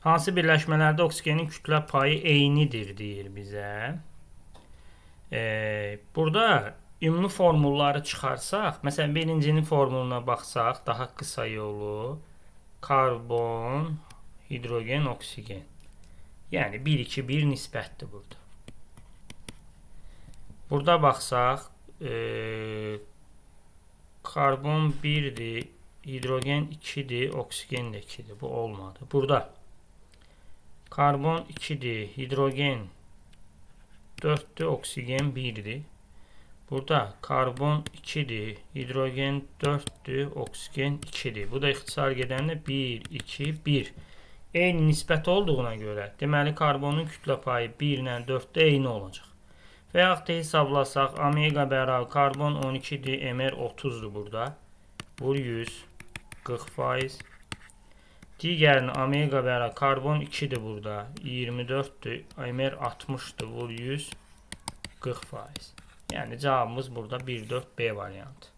Hansı birləşmələrdə oksigenin kütlə payı eynidir deyir bizə. Burada ümumi formulları çıxarsaq, məsələn, birincinin formuluna baxsaq, daha qısa yolu karbon, hidrogen, oksigen. Yəni 1 2 1 nisbətdir burada. Burada baxsaq, karbon 1-dir, hidrogen 2-dir, oksigen də 2-dir. Bu olmadı. Burada karbon 2-dir, hidrogen 4-dür, oksigen 1-dir. Burada karbon 2-dir, hidrogen 4-dür, oksigen 2-dir. Bu da ixtisar gedəndə 1, 2, 1. Eyni nisbət olduğuna görə, deməli karbonun kütlə payı 1 ilə 4-də eyni olacaq. Və yaxud da hesablasaq, omega bərabər karbon 12-dir, MR 30-dur burada. Vur 100, 40%. Digərini omega bərabər karbon 2-dir burada, 24-dür, MR 60-dır, vur 100, 40%. Yəni cavabımız burada 1, 4 B variantı.